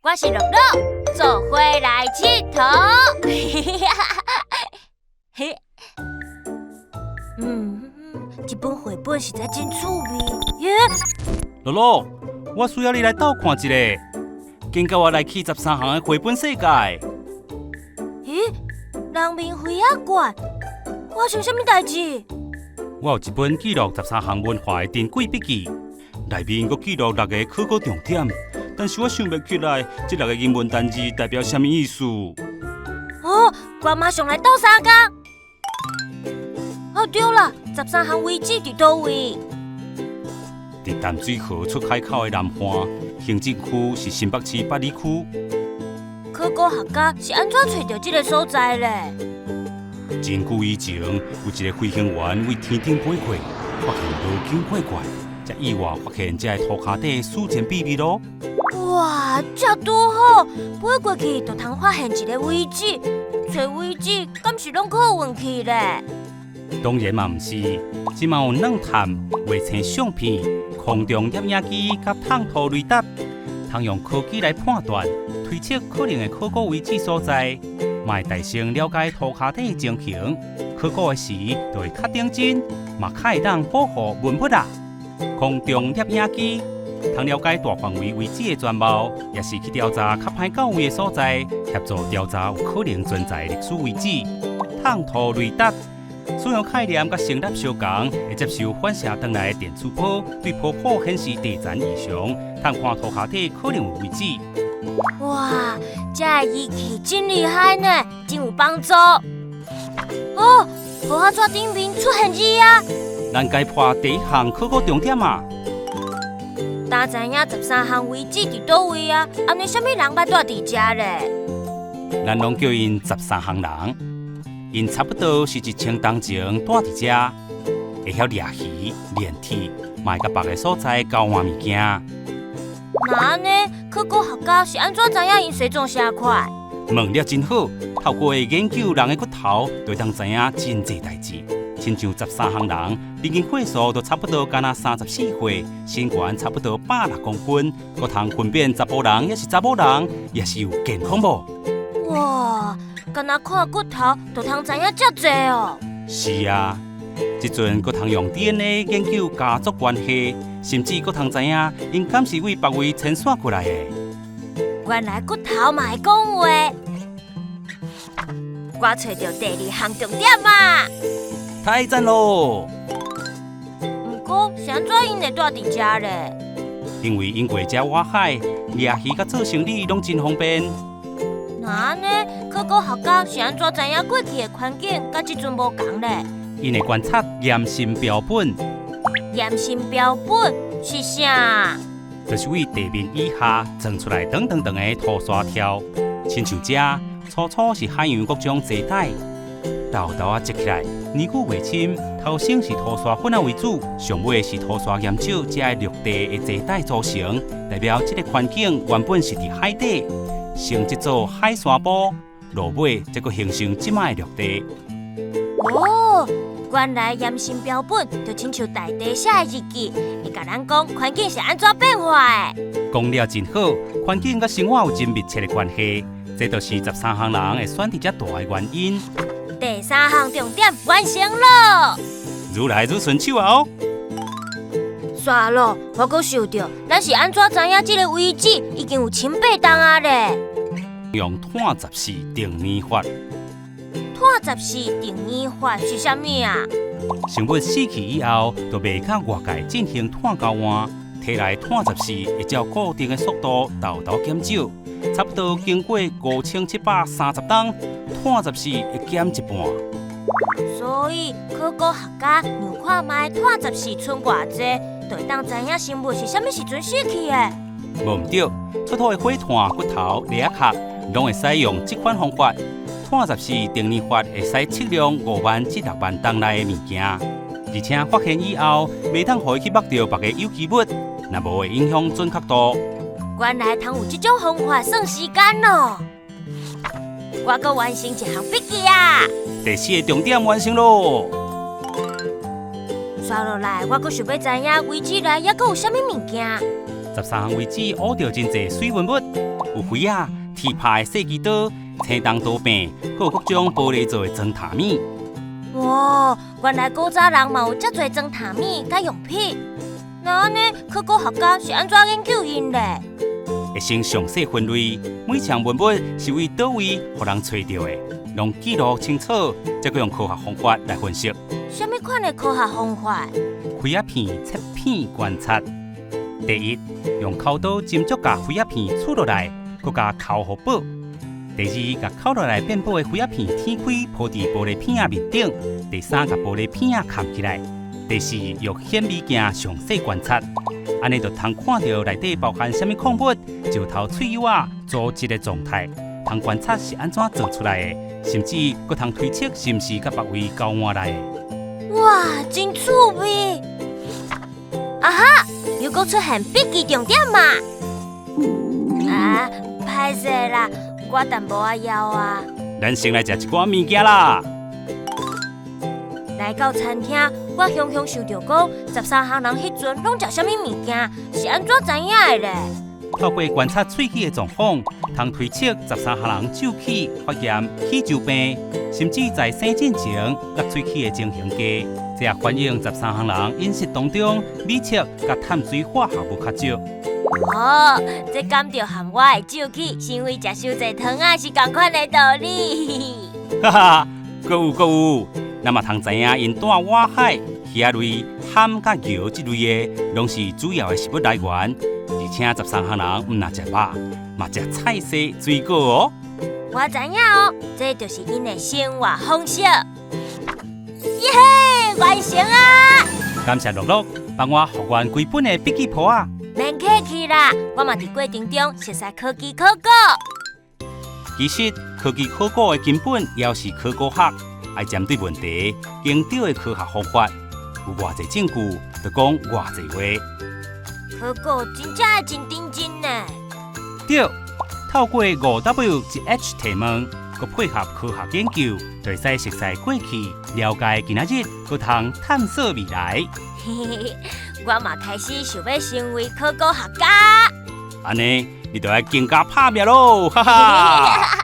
我是樂樂，做伙來𨑨迌。嘿，這本繪本實在真趣味耶！樂樂，我需要你來鬥看一下，緊佮我來去十三行的繪本世界。咦，人面魚仔館發生啥物代誌？我有一本記錄十三行文化的珍貴筆記，內面閣記錄六个考古重點，但是我想袂起來，這六个英文單字代表啥物意思。哦，我馬上來鬥相共。哦，對啦，十三行遺址佇佗位？佇淡水河出海口的南岸，行政區是新北市八里區。考古學家是按怎揣著這个所在咧？真久以前，有一个飛行員對天頂飛過，發現羅宮怪怪，才意外發現這个塗跤底史前秘密囉。哇，這拄好，飛過去就通發現一个遺址，揣遺址敢是攏靠運氣咧？當然嘛毋是，這馬有鑽探、衛星相片、空中攝影機佮探圖雷達，通用科技來判斷、推測可能的考古遺址所在，嘛會大聲了解塗跤底的情形。考古的時就會較頂真，嘛較會當保護文物啦。空中攝影機通了解大範圍遺址的全貌，也是去調查較歹到位的所在，協助調查有可能存在的歷史遺址。探圖雷達使用概念佮生物相仝，會接受反射轉來的電磁波，對波譜顯示地層異常，探看塗跤底可能有遺址。哇，這个儀器真厲害呢，真有幫助。哦，圖畫紙頂面出現字啊！咱該破第一項考古重點啊！當知影十三行遺址佇佗位啊？按呢啥物人捌住佇遮咧？咱攏叫𪜶十三行人，𪜶差不多是1000冬前住佇遮，會曉掠魚、煉鐵，嘛會佮別个所在交換物件。那按呢，考古學家是按怎知影𪜶西裝啥款？問了真好，透過研究人的骨頭，就會當知影真濟代誌。親像十三行人，平均歲數都差不多敢若34歲，身懸差不多106公分，閣通分辨查埔人抑是查某人，也是有健康無？哇，敢若看骨頭就通知影遮濟哦！是啊，這陣閣通用 DNA 研究家族關係，甚至閣通知影𪜶敢是對別位遷徙過來的。原來骨頭嘛會講話，我揣著第二項重點啊！太讚囉！毋過是按怎𪜶會住佇遮咧？因為𪜶過遮挖海、掠魚佮做生理攏真方便。那按呢，考古學家是按怎知影過去的環境佮這陣無仝咧？𪜶會觀察岩心標本。岩心標本是啥？就是對地面以下鑽出來長長長的塗沙條，親像這初初是海洋各種齊帶，沓沓仔積起來，年久袂深，頭先是塗沙粉仔為主，上尾是塗沙岩石，這个陸地的齊帶組成，代表這个環境原本是佇海底，先製造海山坡，落尾才閣形成這擺的陸地。哦，原來岩心標本就親像大地寫的日記，會共咱講環境是按怎變化的。講了真好，環境佮生活有真密切的關係，這就是十三行人會選佇遮住的原因。第三項重點完成囉，愈來愈順手啊！哦，煞囉，我閣想著，咱是按怎知影這个遺址已經有千百冬啊咧？用碳十四定年法。碳十四定年法是啥物啊？生物死去以後，就袂佮外界進行碳交換，體內碳十四會照固定的速度沓沓減少，差不多經過5730冬，碳十四會減一半。所以考古學家量看覓碳十四賰偌濟，就會當知影生物是啥物時陣死去的。無毋對，出土的火炭、骨頭、螺仔殼，攏會使用這款方法。碳十四定年法會使測量5萬至6萬冬內的物件，而且發現以後，袂當予伊去剝著別个有機物，若無會影響準確度。原來通有這種方法算時間囉！我閣完成一項筆記啊！第四個重點完成囉。煞落來，我閣想欲知影遺址內猶閣有啥物物件。十三行遺址挖著真濟媠文物，有錘仔、鐵拍的細枝刀、青銅刀柄，閣有各種玻璃做的裝塔物。哇，原來古早人嘛有遮濟裝塔物佮用品。那按呢，考古學家是按怎研究𪜶咧？會先詳細分類，每項文物是佇佗位予人揣著的，攏記錄清楚，才閣用科學方法來分析。啥物款的科學方法？錘仔片切片觀察。第一，用鉤刀斟酌共錘仔片取落來，閣共鉤予薄。第二，共鉤落來變薄的錘仔片天開鋪佇玻璃片仔面頂。第三，共玻璃片仔崁起來。第四，用顯微鏡詳細觀察，按呢就通看著內底包含啥物礦物、石頭碎幼仔組織的狀態，通觀察是按怎做出來的，甚至閣通推測是毋是佮別位交換來的。哇，真趣味！啊哈，又閣出現筆記重點嘛？啊，歹勢啦，我淡薄仔枵啊。咱先來食一寡物件啦。來到餐廳，我雄雄想著講，十三行人彼陣攏食啥物物件，是按怎知影的咧？透過觀察喙齒的狀況，通推測十三行人蛀齒、發炎、齒周病，甚至在生進前搦喙齒的情形下，這也反映十三行人飲食當中米質佮碳水化合物較少。哦，這敢著和我的蛀齒是因為食傷濟糖仔是仝款的道理。哈哈，閣有閣有，咱嘛通知影𪜶蹛外海魚仔類、蚶佮魚這類的，攏是主要的食物來源。而且十三行人毋若食肉，嘛食菜蔬水果哦。我知影哦，這就是𪜶的生活方式。耶，完成啊！感謝樂樂幫我復原規本的筆記簿仔。免客氣啦，我嘛佇過程中熟悉科技考古。其實科技考古的根本猶是考古學，愛針對問題，經對的科學方法，有偌濟證據，就講偌濟話。考古真正會真認真呢。對，透過5W1H 提問，閣配合科學研究，就會使熟悉過去，了解今仔日，閣通探索未來。嘿嘿嘿，我嘛開始想欲成為考古學家。按呢，你就愛更加拍拚囉，哈哈！